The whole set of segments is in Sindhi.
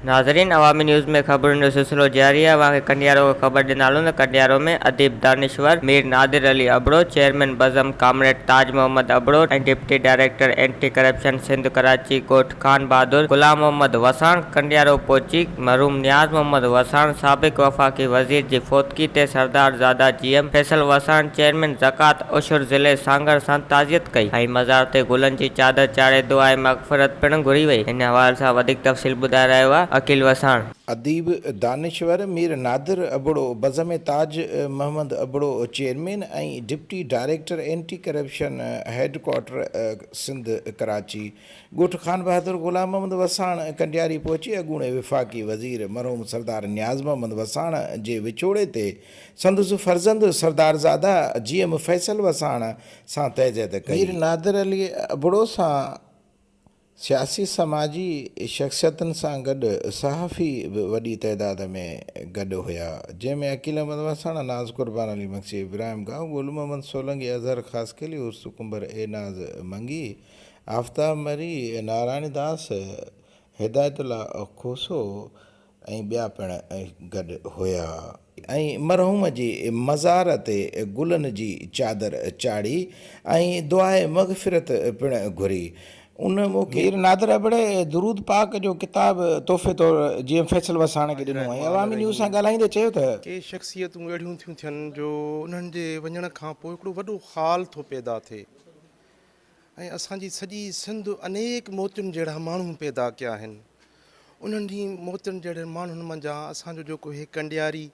ناظرين عوامي نيوز ۾ خبرن جو سلسلو جاري آهي اوهان کي ڪنڊيارو کان خبر ڏيندا هلون ته ڪنڊيارو ۾ اديب دانشور مير نادر علي ابڙو، چيئرمين بزم comrade Taj Muhammad Abro ۽ deputy director anti corruption Sindh Karachi ڳوٺ خان بهادر غلام محمد وساڻ ڪنڊيارو پهچي مرحوم نياز محمد وساڻ سابق وفاقي وزير جي فوتگي تي سردار زاده جي ايم فيصل وساڻ چيئرمين زڪوات عشر ضلعي سانگهڙ سان تعزيت ڪئي ۽ مزار تي گلن جي چادر چاڙهي دعاء مغفرت پڻ گهري وئي. ان حوالي سان وڌيڪ تفصيل ٻڌائي رهيو آهي عقيل وساڻ. اديب، دانشور مير نادر ابڙو، بزم Taj Muhammad Abro chairman ۽ deputy director anti corruption head quarter Sindh Karachi, ڳوٺ خانبهادر غلام محمد وساڻ ڪنڊياري پهچي اڳوڻي وفاقي وزير مرحوم سردار نياز محمد وساڻ جي وڇوڙي تي سندس فرزند سردارزاده جي ايم فيصل وساڻ سان تعزيت ڪئي. مير نادر علي ابڙو سان سياسي سماجي شخصيتن سان گڏ صحافي به وڏي تعداد ۾ گڏ هيا، جنهن ۾ عقيل احمد وساڻ، ناز قربان علي مگسي، ابراهيم گائو، گل محمد سولنگي، اظهر خاصخيلي، عرس ڪنڀر، اي ناز منگي، آفتاب مري، نارائڻ داس، هدايت الله کوسو ۽ ٻيا پڻ گڏ هيا. ۽ مرحوم جي مزار تي گلن جي چادر چاڙهي ۽ دعاء مغفرت پڻ گهري. ان موقعي. مير نادر ابڙي درود پاڪ جو ڪتاب تحفي طور جي ايم فيصل وساڻ کي ڏنو ۽ عوامي نيوز سان ڳالهائيندي چيو ته. ڪي شخصيتون اهڙيون ٿيون ٿين جو انهن جي وڃڻ کان پوء هڪڙو وڏو خال ٿو پيدا ٿئي. ۽ اسان جي سڄي سنڌ انيڪ موتين جهڙا ماڻهو پيدا ڪيا آهن. انهن ئي موتين جهڙن ماڻهن منجهان اسان جو جيڪو هي ڪنڊياري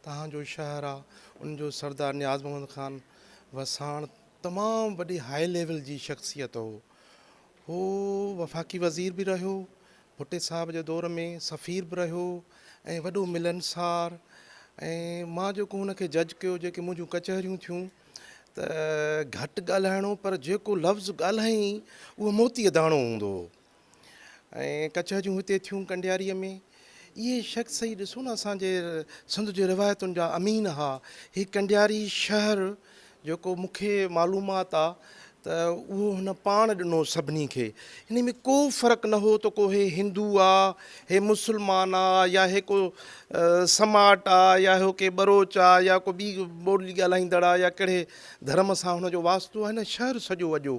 توهان جو شهر آ ان جو سردار نياز محمد خان وساڻ تمام وڏي هاء ليول جي شخصيت هو. هو وفاقي وزير به رهيو، ڀٽي صاحب جي دور ۾ سفير به رهيو ۽ وڏو ملنسار ۽ مان جيڪو هن کي جج ڪيو جيڪي منهنجون ڪچهريون ٿيون ته گهٽ ڳالهائڻو پر جيڪو لفظ ڳالهائين اهو موتيء داڻو هوندو هو ۽ ڪچهريون هتي ٿيون ڪنڊياريء ۾ اهي شخص ئي ڏسو نه اسان جي سنڌ جي روايتن جا امين ها هي ڪنڊياري شهر جيڪو مون کي معلومات آ ته اهو هن پاڻ ڏنو سڀني کي. انهي ۾ ڪو فرق نه هو ته ڪو هي هندو آ، هي مسلمان آ يا هي ڪو سماٽ آ يا هو ڪي ٻروچ آ يا ڪو ٻي ٻولي ڳالهائيندڙ آ يا ڪهڙي ڌرم سان هن جو واسطو آ. هن شهر سڄو اڄو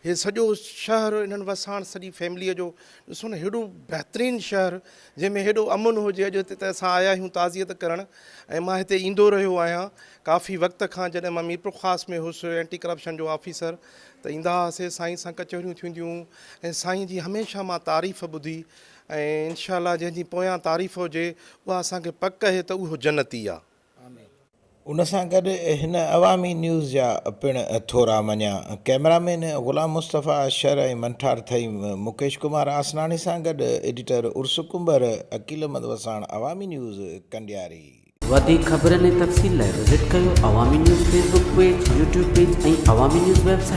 هي سڄو شهر انهن وساڻ سڄي فيمليء جو ڏسو نه هيڏو بهترين شهر جنهن ۾ هيڏو امن هجي اڄ هتي ته اسان آيا آهيون تعزيت ڪرڻ ۽ مان هتي ايندو رهيو آهيان ڪافي وقت کان جڏهن مان ميرپورخاص ۾ هيس اينٽي ڪرپشن جو آفيسر ته ايندا هئاسي سائين سان ڪچهريون ٿينديون ۽ سائين جي هميشه مان تعريف ٻڌي ۽ انشاء الله جنهن جي پويان تعريف هجي اها اسان کي پڪ اهي ته اهو جنتي آ. ان سان گڏ هن عوامي نيوز جا پڻ ٿورا مڃيا. ڪئميرا مين غلام مصطفيٰ شر ۽ منٺار ٿهيم مڪيش ڪمار آسناڻي سان گڏ ايڊيٽر عرس ڪنڀر، عقيل احمد وساڻ، عوامي نيوز، ڪنڊياري. وڌيڪ خبرن ۽ تفصيل لاء وزٽ ڪيو Awami news Facebook page, YouTube page ۽ Awami news website.